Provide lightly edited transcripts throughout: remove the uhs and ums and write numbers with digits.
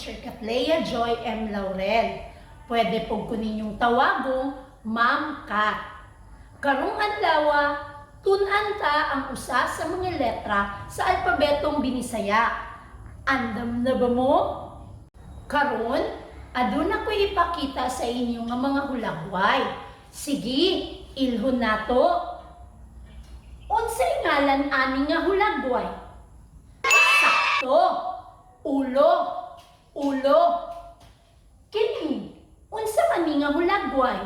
Teacher Cathleya Joy M. Laurel. Pwede po ko ninyong tawagong Ma'am Kat. Karong adlaw, tun-an ta ang usa sa mga letra sa alpabetong Binisaya. Andam na ba mo? Karon, aduna ko ipakita sa inyo nga mga hulagway. Sige, ilhon nato. Unsay ngalan ani nga hulagway? Sakto. Ulo. Ulo. Kini, unsa man ni nga hulagway?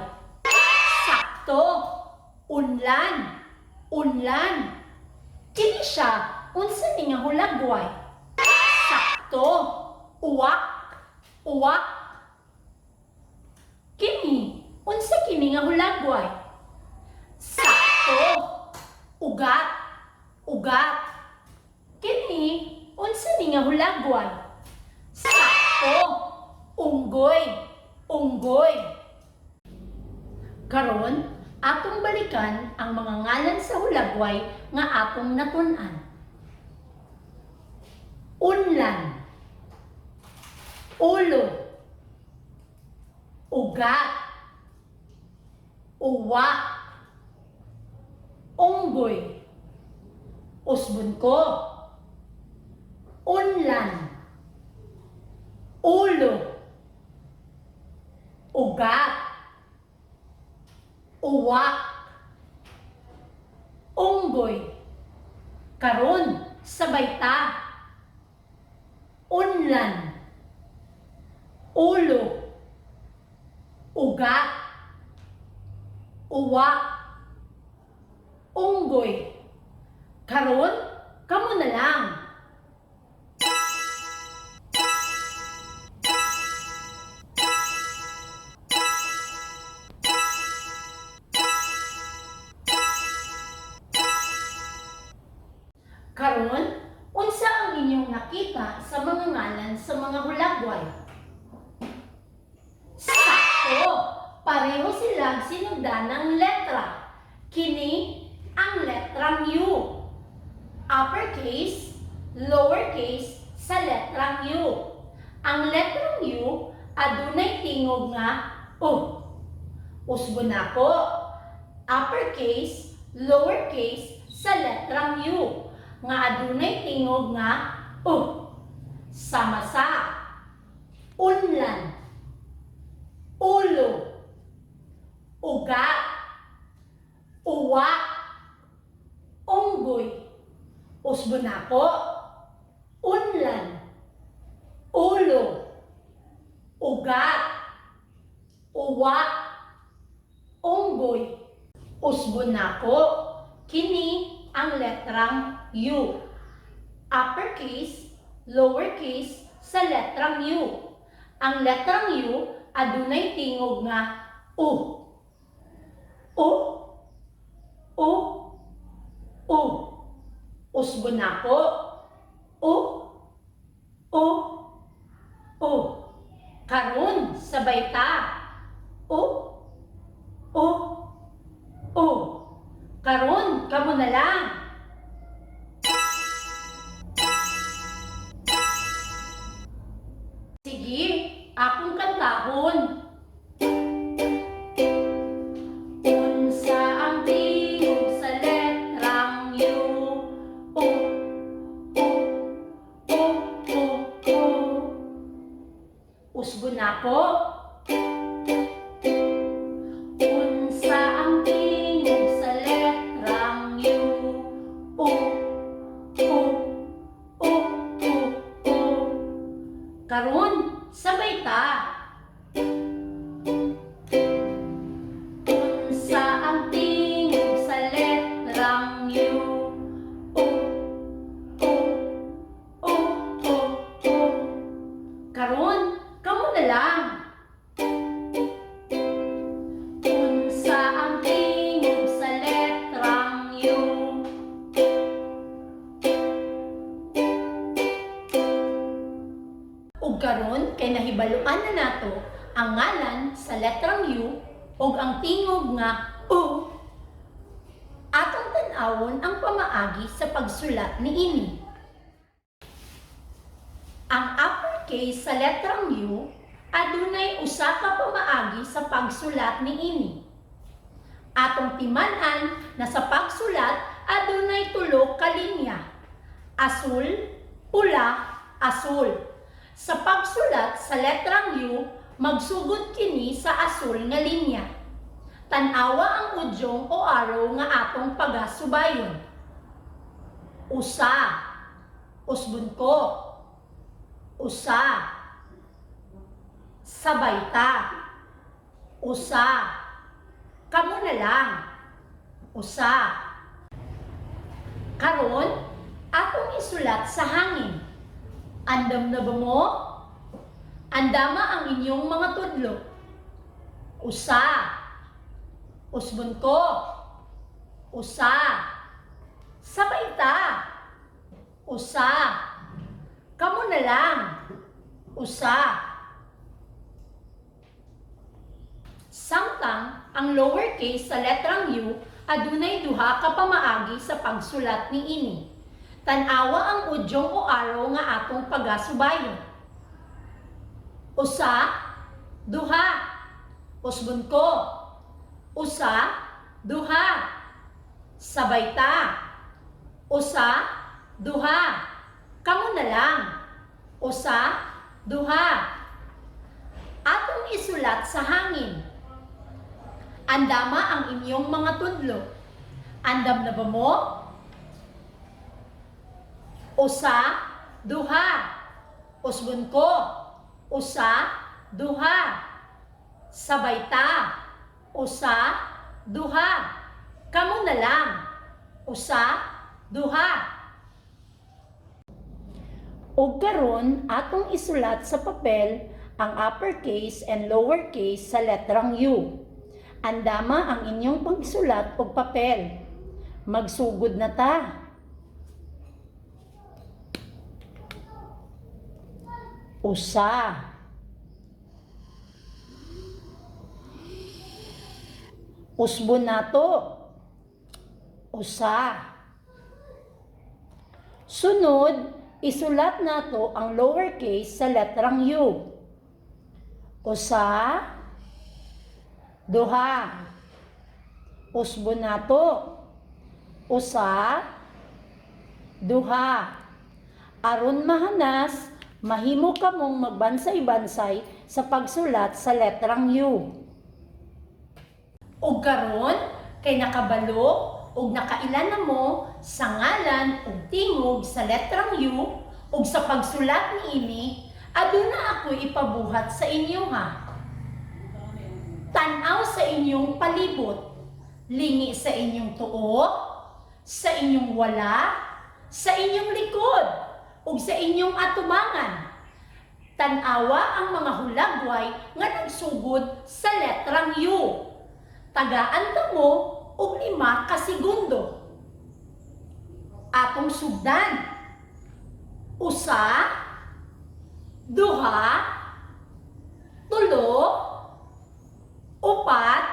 Sakto. Unlan. Unlan. Kini siya, unsa ni nga hulagway? Sakto. Uwak. Uwak. Kini, unsa kini nga hulagway? Sakto. Ugat. Ugat. Kini, unsa ni nga hulagway? Sakto. Unggoy. Unggoy. Karon, atong balikan ang mga ngalan sa hulagway nga atong natun-an. Unlan. Ulo. Ugat. Uwa. Unggoy. Usbon ko. Unlan. Ulo. Ugat. Uwa. Unggoy. Karon, sabay ta. Unlan. Ulo. Ugat. Uwa. Unggoy. Karon, kamo na lang. Karon, unsa ang inyong nakita sa mga ngalan sa mga hulagway? Sakto! Pareho silang sinugdan ng letra. Kini ang letrang U. Uppercase, lowercase sa letrang U. Ang letrang U adunay tingog nga U. Usbon nako. Uppercase, lowercase sa letrang U nga adunay tingog nga U. Sama sa unlan, ulo, ugat, uwa, unggoy. Usbon nako, unlan, ulo, ugat, uwa, unggoy. Usbon nako, kini ang letrang U. Uppercase, lowercase sa letrang U. Ang letrang U adunay tingog nga U. U, U, U. Usbon nako. U, U, U. Karon, sabay ta. U, U, U. Karon, kamo na lang. Sige, akong kantahon. Unsa ang tingog sa letrang U? U, U, U, U, U. Usbon nako. Unsa ang tingog sa letrang U? U, U, U, U, U. Karon, sabay ta. Unsa ang tingog sa letrang U? U, U, U, U, U. Karon, kamo na lang. Unsa ang tingog sa letrang U? Ug karon kay nahibaluan na nato ang ngalan sa letrang U ug ang tingog nga U. Atong tan-awon ang pamaagi sa pagsulat niini. Ang uppercase Uppercase sa letrang U, adunay usa ka pamaagi sa pagsulat niini. Atong timan-an na sa pagsulat adunay tulo ka linya: asul, pula, asul. Sa pagsulat sa letrang U, magsugod kini sa asul nga linya. Tan-awa ang udyong o arrow nga atong pagasubayon. Usa. Usbon ko. Usa. Sabay ta. Usa. Kamo na lang. Usa. Karon, atong isulat sa hangin. Andam na ba mo? Andama ang inyong mga tudlo. Usa. Usbon ko. Usa. Sabay ta. Usa. Kamo na lang. Usa. Samtang ang lowercase sa letrang U, adunay duha ka pamaagi sa pagsulat niini. Tan-awa ang udyong o arrow nga atong pagasubayon. Usa, duha. Usbon ko. Usa, duha. Sabay ta. Usa, duha. Kamo na lang. Usa, duha. Atong isulat sa hangin. Andama ang inyong mga tudlo. Andam na ba mo? Usa, duha. Usbon ko. Usa, duha. Sabay ta. Usa, duha. Kamo na lang. Usa, duha. Ug karon atong isulat sa papel ang uppercase and lowercase sa letrang U. Andama ang inyong pagsulat og papel. Magsugod na ta. Usa. Usbon nato. Usa. Sunod, isulat nato ang lowercase sa letrang U. Usa, duha. Usbon nato. Usa, duha. Aron mahanas, mahimo kamong magbansay-bansay sa pagsulat sa letrang U. Ug karon kay nakabalo ug nakaila na mo sa ngalan ug tingog sa letrang U ug sa pagsulat niini, aduna ako ipabuhat sa inyo ha. Tan-aw sa inyong palibot, lingi sa inyong tuo, sa inyong wala, sa inyong likod, ug sa inyong atumangan. Tan-awa ang mga hulagway nga nagsugod sa letrang U. Tagaan ta mo og 5 ka segundo. Atong sugdan. Usa, duha, tulo, upat,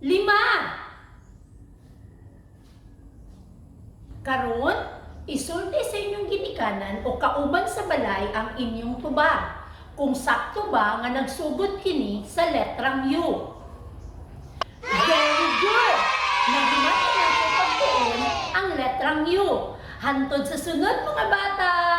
5. Karon, isulti sa inyong ginikanan o kauban sa balay ang inyong tubag kung sakto ba nga nagsugod kini sa letrang U. Very good! Nahimat na nato pagtuon ang letrang U. Hantod sa sunod, mga bata!